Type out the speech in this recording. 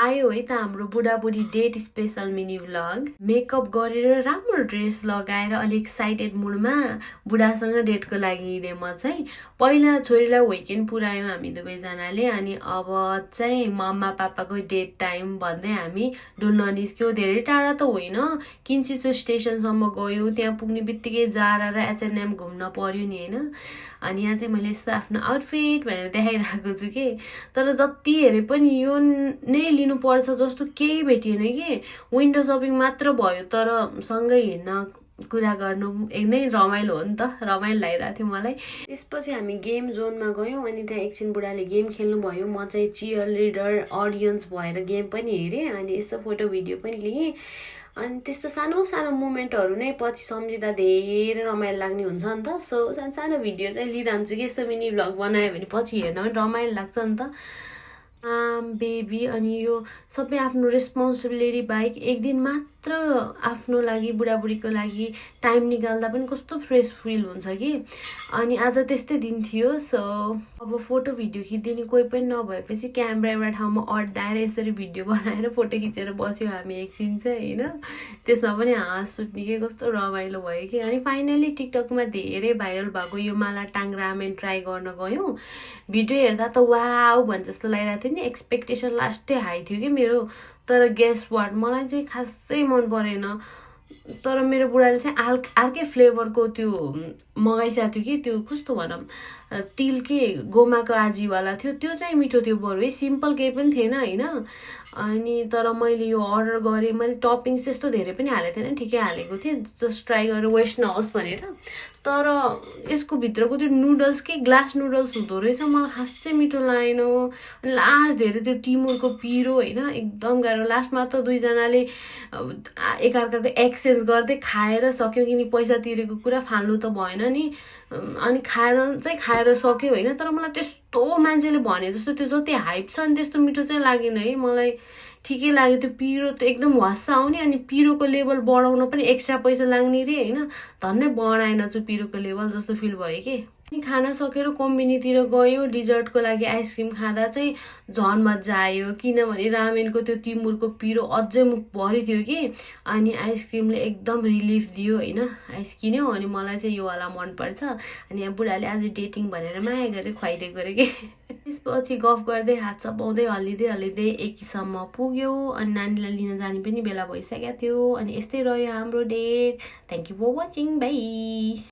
आयो है त हाम्रो बुढाबुढी date special mini vlog. Makeup गरेर राम्रो ड्रेस लगाएर अलिक एक्साइटेड मुडमा बुढासँग डेटको लागि हिँडेँ म चाहिँ। पहिला छोरीलाई वेकेन्ड पुऱ्यायौँ हामी दुवैजनाले, अनि अब चाहिँ मम्मा पापाको डेट टाइम भन्दै हामी डुल्न निस्क्यौँ। धेरै टाढा त होइन, किन्चिचो स्टेसनसम्म गयो। त्यहाँ पुग्ने बित्तिकै जारा र एचएनएम घुम्न पर्यो नि होइन। अनि यहाँ चाहिँ मैले यस्तो आफ्नो आउटफिट भनेर देखाइरहेको छु कि, तर जति हेरे पनि यो नै लिनुपर्छ जस्तो केही भेटिएन कि। विन्डो सपिङ मात्र भयो, तर सँगै हिँड्न कुरा गर्नु एकदमै रमाइलो हो नि त, रमाइलो लागिरहेको थियो मलाई। त्यसपछि हामी गेम जोनमा गयौँ, अनि त्यहाँ एकछिन बुढाले गेम खेल्नु भयो। म चाहिँ चियर लिडर अडियन्स भएर गेम पनि हेरेँ, अनि यस्तो फोटो भिडियो पनि लिएँ। अनि त्यस्तो सानो सानो मोमेन्टहरू नै पछि सम्झिँदा धेरै रमाइलो लाग्ने हुन्छ नि त। सो सानो सानो भिडियो चाहिँ लिइरहन्छु कि, यस्तो मिनी भ्लग बनायो भने पछि हेर्न पनि रमाइलो लाग्छ नि त। बेबी अनि यो सबै आफ्नो रेस्पोन्सिबिलिटी बाहेक एक दिन मात्र आफ्नो लागि बुढाबुढीको लागि टाइम निकाल्दा पनि कस्तो फ्रेस फिल हुन्छ कि। अनि आज त्यस्तै दिन थियो। सो अब फोटो भिडियो खिचिदिने कोही पनि नभएपछि क्यामेरा एउटा ठाउँमा अड्डाएर यसरी भिडियो बनाएर फोटो खिचेर बस्यौँ हामी एकछिन चाहिँ होइन। त्यसमा पनि हाँस उठ्ने के कस्तो रमाइलो भयो कि। अनि फाइनली टिकटकमा धेरै भाइरल भएको यो माला टाङ रामेन ट्राई गर्न गयौँ। भिडियो हेर्दा त वाउ भने जस्तो लागिरहेको थियो नि, एक्सपेक्टेसन लास्टै हाई थियो कि मेरो। तर गेस वाट, मलाई चाहिँ खासै मन परेन। तर मेरो बुढाले चाहिँ अर्कै फ्लेभरको त्यो मगाइसकेको थियो कि, त्यो कस्तो भनौँ तिल के गोमाको आजीवाला थियो, त्यो चाहिँ मिठो थियो बरु है, सिम्पल केही पनि थिएन होइन। अनि तर मैले यो अर्डर गरेँ, मैले टपिङ्स त्यस्तो धेरै पनि हालेको थिएन, ठिकै हालेको थिएँ, जस्ट ट्राई गरेर वेस्ट नहोस् भनेर। तर यसको भित्रको त्यो नुडल्स के ग्लास नुडल्स हुँदो रहेछ, मलाई खासै मिठो लागेन। अनि लास्ट धेरै त्यो टिमुरको पिरो होइन, एकदम गाह्रो। लास्टमा त दुईजनाले एकअर्काको एक्सचेन्ज गर्दै खाएर सक्यो, किनकि पैसा तिरेको कुरा फाल्नु त भएन नि। अनि खाएर सक्यो होइन। तर मलाई त्यस्तो मान्छेले भने जस्तो त्यो जति हाइप छ नि त्यस्तो मिठो चाहिँ लागेन है मलाई। ठिकै लाग्यो, त्यो पिरो त एकदम वास्ता आउने, अनि पिरोको लेभल बढाउन पनि एक्स्ट्रा पैसा लाग्ने रे होइन। धन्नै बढाएन चाहिँ पिरोको लेभल जस्तो फिल भयो कि। अनि खाना सकेर कोम्बिनीतिर गयो डिजर्टको लागि। आइसक्रिम खाँदा चाहिँ झन् मजा आयो, किनभने रामेनको त्यो तिमुरको पिरो अझै मुखभरि थियो कि। अनि आइसक्रिमले एकदम रिलिफ दियो होइन, आइस किन्यो। अनि मलाई चाहिँ यो वाला मनपर्छ। अनि यहाँ बुढाले आज डेटिङ भनेर माया गरेर खुवाइदिएको अरे कि। त्यसपछि गफ गर्दै हात चपाउँदै हल्लिँदै एकीसम्म पुग्यो। अनि नानीलाई लिन जाने पनि बेला भइसकेको थियो। अनि यस्तै रह्यो हाम्रो date. Thank you for watching, by.